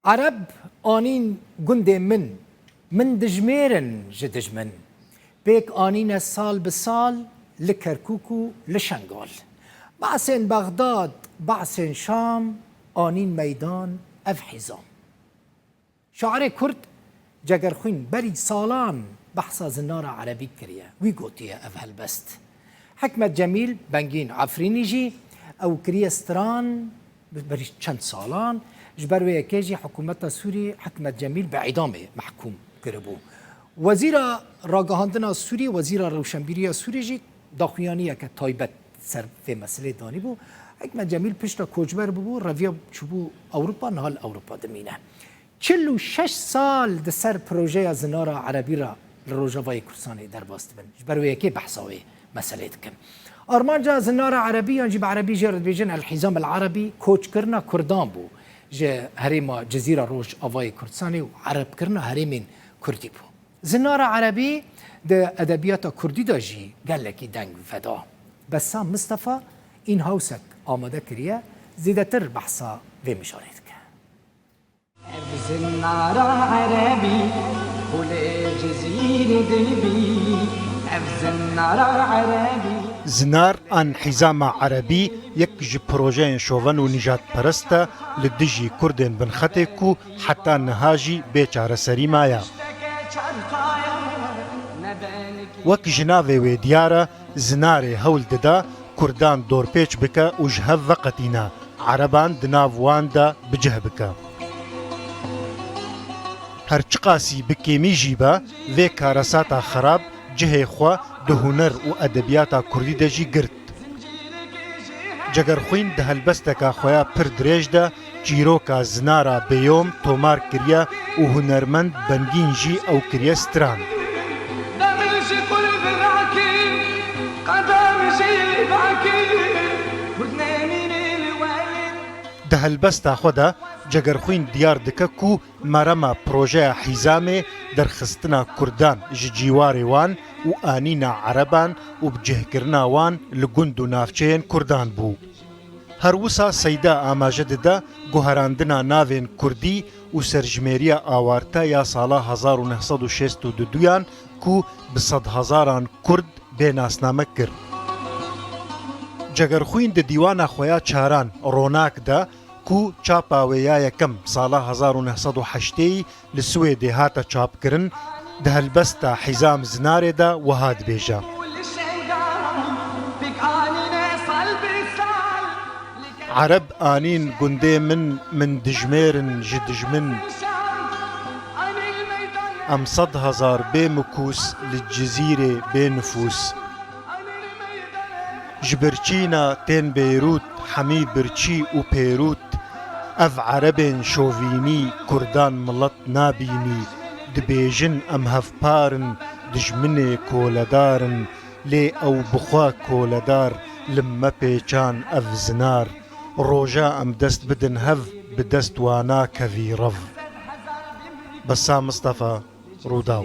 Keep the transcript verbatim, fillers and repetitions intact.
Ereb anîn gundê min, min dijmêrin ji dijmin. Pêk anîne sal bi sal li Kerkûk û li Şengal. Behsên Bexdad, behsên Şam, anîn meydan ev hîzam. Şairê Kurd Cegerxwîn berî salan behsa Zinara Erebî kiriye. Wî gotiye ev helbest. Hikmet Cemîl Bengîn Efrînî jî ew kiriye stran, berî çend salan, ji ber wê yekê jî hikûmeta Sûrî Hikmet Cemîl bi îdamê mehkûm kiribû. Wezîra Ragihandina Sûrî, Wezîra Rewşenbîriya Sûrî jî daxuyaniyeke taybet ser vê meselê danîbû. Hikmet Cemîl pişta koçber bûbû, reviya çûbû Ewropa, niha li Ewropa dimîne. Çil û şeş sal di ser projeya Zinara Erebî re li Rojavayê Kurdistanê derbas dibin. Ji ber wê yekê behsa wê meselê dikim. Armanca Zinara Erebî, yan jî bi erebî jê re dibêjin El Hîzam El Erebî, koçkirina Kurdan bû. Ji herêma Cizîra Rojavayê Kurdistanê û erebkirina herêmên Kurdî bû. Zinara Erebî di edebiyata Kurdî de jî gelekî deng veda. Bessam Mistefa Inhousek amade kiriye, zêdetir behsa vê mijarê dike. Ev zinara erebî, xulê Cizîrê dibî. Ev zinara erebî. Zinar an Hîzama Erebî yek ji projeyên şoven û nîjadperest e li dijî Kurdên binxetê ku heta niha jî bê çareserî maye. Wek ji navê wê diyar e, Zinarê hewl dida Kurdan dorpêç bike û ji hev veqetîne, Ereban di nav wan de bi cih bike. Her çiqasî bi kêmî jî be, vê karesata xerab cihê xwe di huner û edebiyata kurdî de jî girt. Cegerxwîn di helbesteka xwe ya pir dirêj de çîroka Zinara Bêyom tomar kiriye û hunermend Bengîn jî ew kiriye stran. Di helbesta xwe de Cegerxwîn diyar dike ku merema projeya Hîzamê derxistina Kurdan ji cîwarê wan û anîna Ereban û bicihkirina wan li gund û navçeyên Kurdan bû. Her wisa Seyda amaje dide guherandina navên Kurdî û serjimêriya awarte ya sala hezar û neh sed û şêst û duduyan ku bi sedhezaran Kurd bê nasname kir. Cegerxwîn di dîwana xwe ya çaran Ronak de ku çapa wê ya yekem sala hezar û neh sed û heştê li Swêdê hate çapkirin, di helbesta Hîzam Zinarê de wiha dibêje. Ereb anîn gundê min, min dijmêrin ji dijmin. Em sed hezar bê mikûs li Cizîrê bê nifûs. Ji birçîna tên Beyrût, hemî birçî û pêrût, ev erebên şovînî Kurdan milet nabînî, dibêjin em hevpar in, dijminê koledar in, lê ew bi xwe koledar, li me pêçan ev zinar. Roja em dest bidin hev, bi dest wana kevî rev. Bessam Mistefa, Rûdaw.